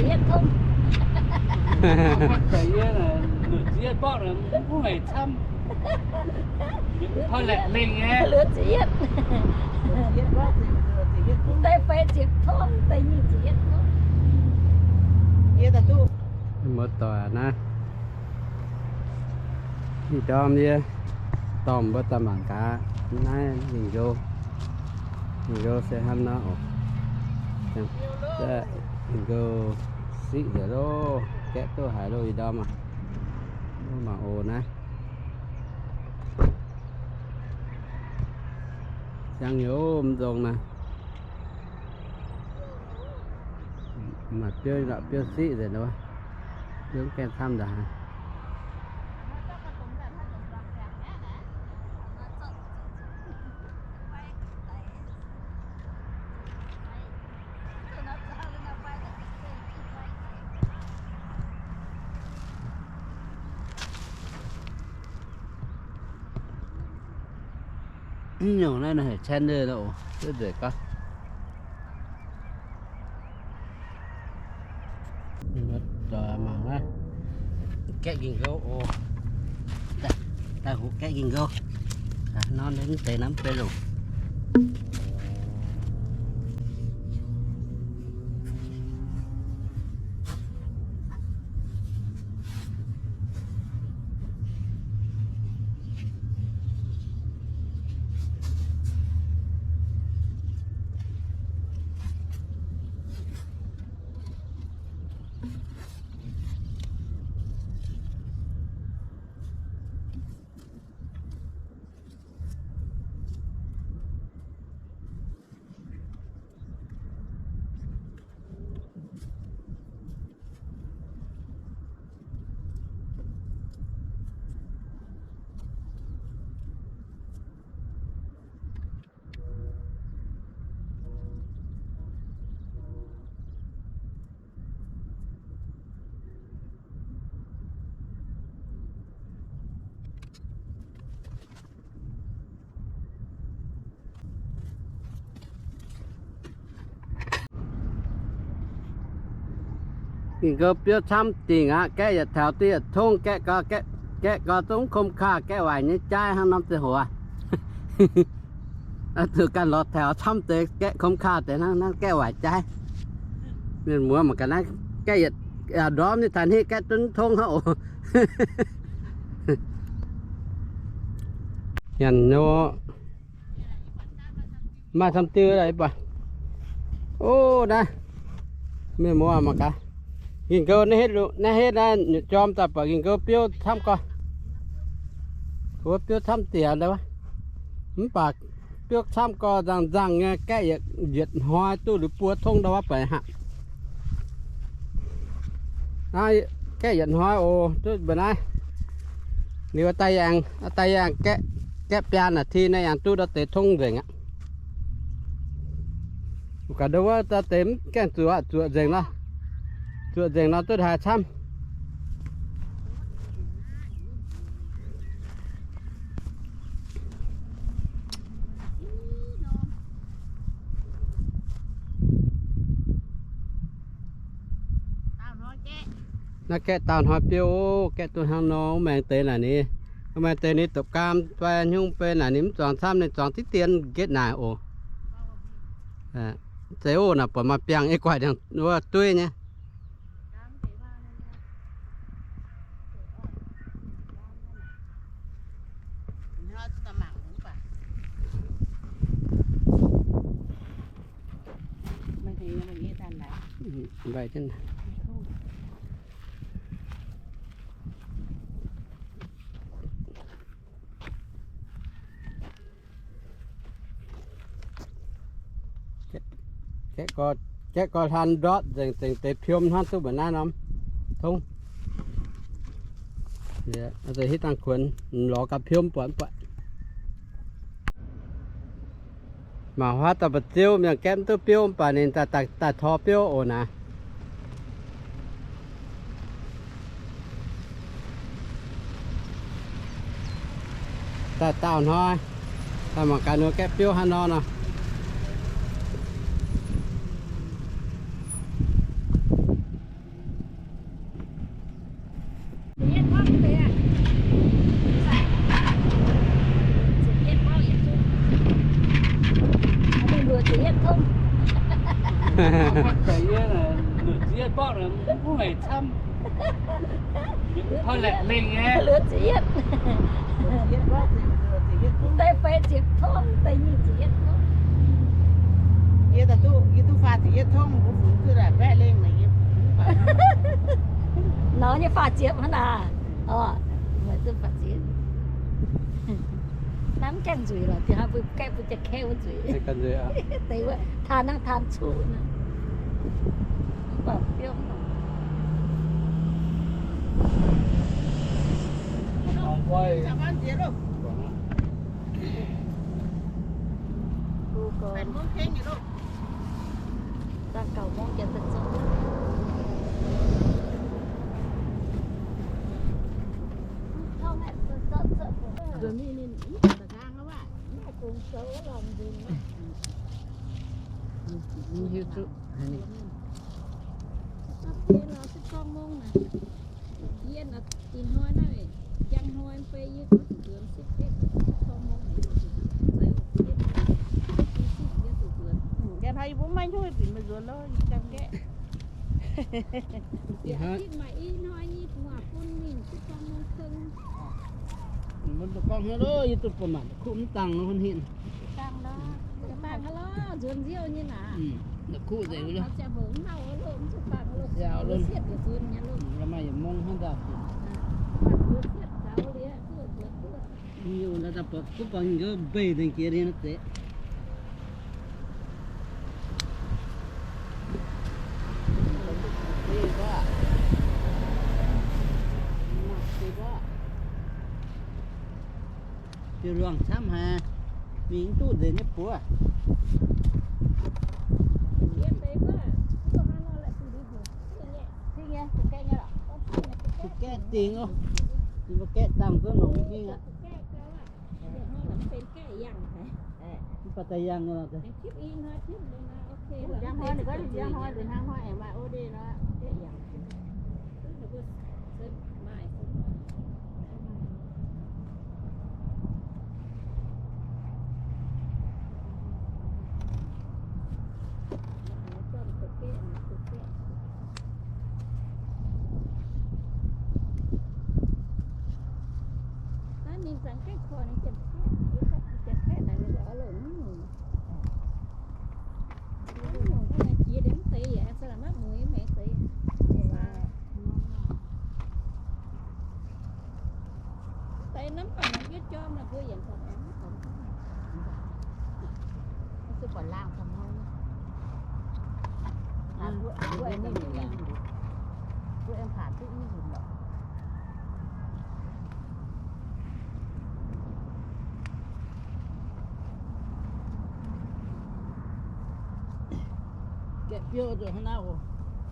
Ziepc yietv tong. Ziepc yietv, luoqc ziepc yietv borqv mv haic camv. Hnoi laengz lengh nyei. Luoqc ziepc yietv. Deix feix ziepc tong, deix nyic ziepc yietv tong. Muoz-doic naaiv. Ih ndorm yie dorh mbuo daaih mangc gaax naaiv lingh nqou. Lingh nqou se hnangv nor oc. Lingh nqou siqv nzengc loh, gaeqv duqv haiz loh ih ndorm aac. Mbuo mangc oc naaiv. Ziangh youz mv nzong naaiv. Maaih biouv, biouv siqv nzengc loh. Biouv gaengh camv nzengc. Mv nyungc naaiv ninh heuc channel oc, duqv nzengc gorngv. Mangc naaiv, gaeqv ging-ngouv oc. Daaih hoqc gaeqv ging-ngouv. Norm mv deix naaiv mv benx longc. Ging-ngouv biouv camv dingc aqv. Gaeqv yietc taux duqv yietc tongv, gaeqv gau, gaeqv gau zungv kom kaav, gaeqv waaic nyei jaaiv hnangv norm ziangh hoc. Zuqc ganh lorz taux camv deix gaeqv kom kaav deix hnangv, hnangv gaeqv waaic jaaiv. Mienh muoz mangc gaax naaiv, gaeqv yietc ndorm nyei taux hniev gaeqv zungv tongv hnangv oc. Nyanc nor. Maaih camv diuh daaih. O, naaiv, mienh muoz mangc gaax. Ging-ngouv naaiv hitv, naaiv hitv naaiv nyutc jorm daaih buatc ging-ngouv biouv camv gorx. Wuov biouv camv diex. Mv baac biouv camv gorx nzangc-nzangc nyei, gaeqv yietc hnoi duqv liuz buo tongv ndau wuov baac hnangv. Naaiv gaeqv yietc hnoi oc, duqv mbuo naaiv. Liuz daaih yangh, daaih yangh gaeqv biaa naaic ti naaiv yangh duqv ndau deix tongv nzengc aqv. Gaax ndau wuov ndau deix mv gaengh zuoqc, zuoqc nzengc nor. Zuoqc nzengc nor duqv haaix camv. Naaiv gaeqv daauh hnoi biouv oc, gaeqv duqv hnangv nor, maengx deix naaic ni, maengx deix ni dopc gaam fai nyungc bei naaic ni mv zuangx camv, ninh zuangx diqv dien nqetv naaic oc. Zeiz oc, naaic buatc maaih biangh nyei guaix ndiangx wuov dueiv nyei. Gaeqv gorx hlan ndortv nzengc, zengc deix piom hnangv duqv mbuoqc naaiv norm tongv. Hitv dangh kuonx lorz ga'piom buatc mv buatc. Mangc huaav dauh mba'ziouv mienh gaeqv mv duqv biouv mv baac ninh daaih tor biouv oc naaic. Daaih daauh hnoi, daaih mangc gaax ninh gaeqv biouv hnangv nor nor. Borqv naaic mv haic camv. Hnoi laengz lengh nyei. Liuz ziepc yietv. Deix feix ziepc tov, deix nyic ziepc yietv tov. Yie duqv, yie duqv faah ziepc yietv tov, mbuo fungx duqv daaih baeqv lengh naaic yie. Nor nyei faah ziepc hnangv naaic. Orqc, meih duqv faah ziepc. Naaiv mv gaengh nzueic lorqc, diex hnoi mbuo gaeqv mbuo jaa-kaeqv wuov nzueic. Deix wuov taan nangv taan cuqv naaiv. Mv baac biomv. Dangh gauh mungv jiex daaih zoux. Mv hiuv duqv haaix nyungc. Ih hnoi naaiv, njang hnoi fai yie gorngv zuqc nzuonx sipv betv, cong mong, yie zuqc nzuonx. Njang hnoi yie mbuo maiv nyungc, yie bieqc meih nzuonx lov, yie ganh gaeqv. Ih hnoi, ih hnoi nyei gu'nguaaz bun mingh sipv cong mong keng. Mbuo gorngv hnangv lov, yie duqv buatc maaih kuv mv dangh lov, huin hin. Dangh lov, dangh lov, nzuonx nziouv nyei naaic. Kuv nzengc lov. Ziangh hoc mv lauh lov, mv zuqc dangh lov. Sietv nzuonx nyei lov. Maaih yietc mong hnangv daaih. Sietv zaux liuz, zuqc nzuonx duqv. Nyungc naaiv daaih buatc kuv bangc nyei mbeix nzengc jiex liuz naaiv zeiz. Biouv-luangh camv haic, mingh duqv nzengc nyei buoz. Kuv gaeqv dingh oc. Ninh mbuo gaeqv dangh duqv nongx hingh aqv. Mv baac daaih yangh nyei lorqc. Gaeqv biouv zuqc hnangv naaiv oc,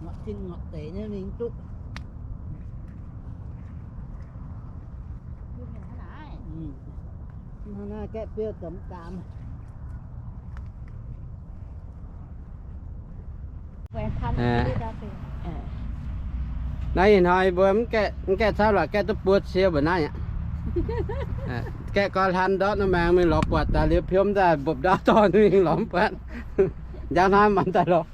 ngorc tin ngorc deic nyei mingh duqv. Hnangv naaiv gaeqv biouv zoux mv gaamv. Naaiv ih hnoi mbuo mv gaeqv camv lorqc, gaeqv duqv buo cie mbuo naaiv aqv. Gaeqv gorx hlan ndortv nor maengx mingh lorz buatc daaih liuz piomv daaih mbopv ndau dorh mingh lorz mv buatc. Njang hnoi maanc daaih lorz.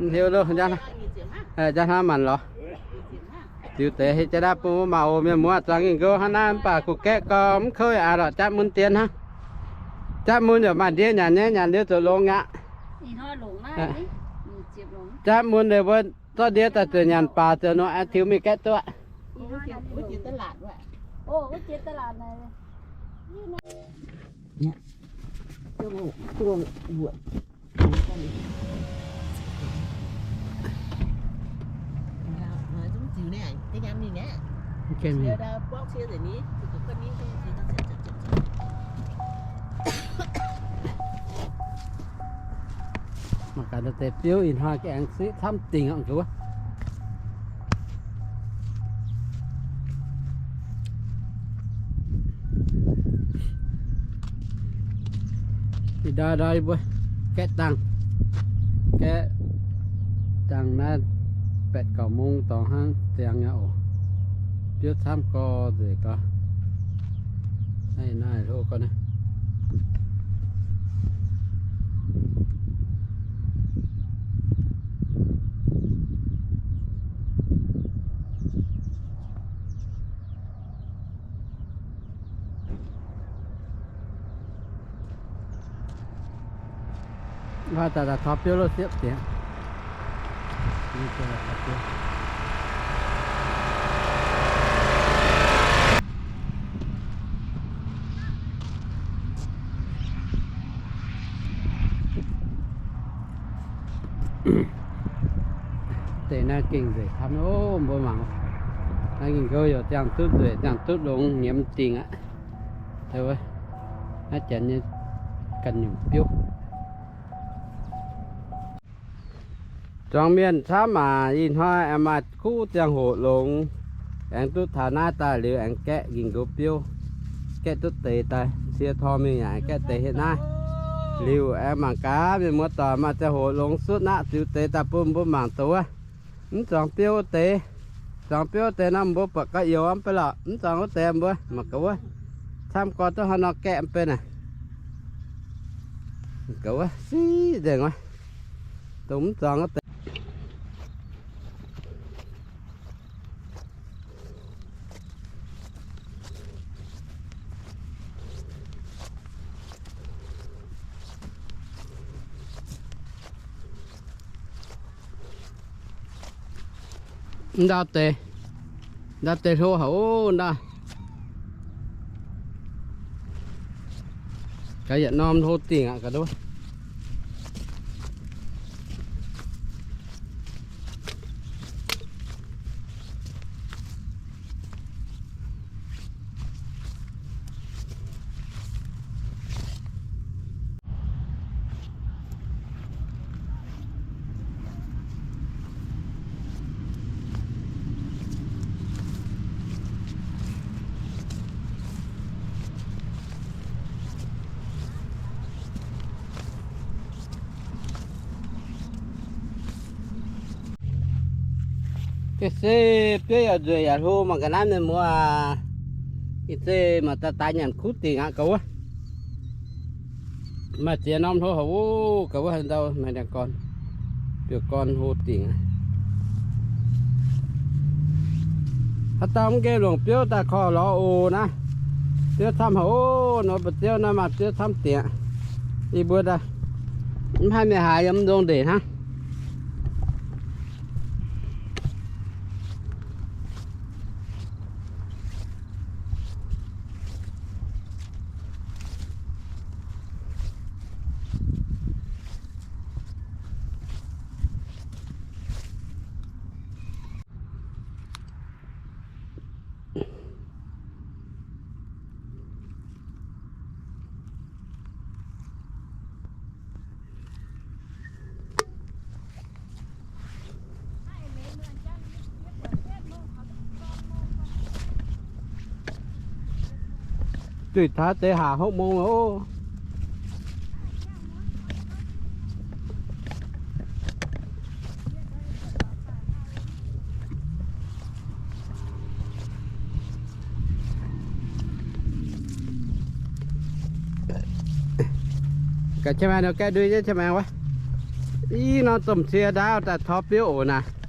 Mv hiuv loh, njang hnoi maanc lorz. Ziux deix hei jaax naaiv bun wuov maaih oc mienh muoz, zuangx nyei nqox hnangv naaiv mv baac kuv gaeqv gorx mv kouv aqv lorqc, jatv mun dien hnangv. Jatv mun yaac maaih ndiev nyanc nyei, nyanc liuz ziouc longx aqv. Jatv mun liuz mbuo zorqv ndiev daaih ziouc nyanc baac ziouc nor, tiux mingh gaeqv duqv. Mangc gaax deix biouv ih hnoi aengx siqv camv dingc aqv. Ih ndau ndau yie mbuo gaeqv dangh, gaeqv dangh naaiv baeqc gauh mong dorngx hnangv ziangx aqv oc. Biouv camv gorx nzengc gorx. Naaiv hlo gorx naaiv. Daaih tor biouv lov siepv diex. Deix naaiv gengh nzueic camv oc, mbuo mangc. Naaiv gengh nqouv youc ziangh duqv nzueic, ziangh duqv longx, nyiemz dingc aqv. Naaiv janx nyei ganh nyungc biouv. Zuangx mienh camv maah! Ih hnoi aengx maaih kuv ziangh hoc longx, aengx duqv taux naaiv daaih liuz aengx gaeqv gingh nqox biouv, gaeqv duqv deix daaih, cie tor mingh yaac aengx gaeqv deix hietv naaiv. Liuz aengx mangc gaax mienh muoz doic, maaih ziangh hoc longx sutv naqv ziux deix daaih bun mbuo mangc doqc wuov. Mv zuangx biouv wuov deix, zuangx biouv wuov deix nor mbuo buatc gauh youx mv bei lorqc. Mv zuangx wuov deix mbuo mangc gaax wuov, camv gorx duqv haaix nor gaeqv mv bei naaic. Gaax wuov siqv nzengc wuov, dongh mv zuangx wuov deix. Ndau deix, ndau deix hlo haic oc ndau. Gaax yietc norm hlo dingc aqv gaax nduov. Ga'sie biouv yaac nzueic yaac hlo mangc ga'naaiv mienh muoz aac. Ih zeiz maaih daaih daaih nyanc kuv dingc aqv gaax wuov. Maaih ziex norm hlo haic wuov gaax wuov, haaix ndau maaih ndiangx-gorn, biouv-gorn hlo dingc aqv. Haaix dauh mv nqemh longc biouv daaih korv lorz oc naaiv. Biouv camv haic oc, nor mbu'ziev naaiv maaih biouv camv dingc aqv. Yie mbuo daaih mv haih mingh haaix yiem mv nzong ndeic hnangv. Duih taux deix haac hopv mong oc. Ga'qiex maengx nor gaeqv ndui nyei qiex maengx wuov. Ih norm domh cie ndaauv daaih torv biouv oc naaic.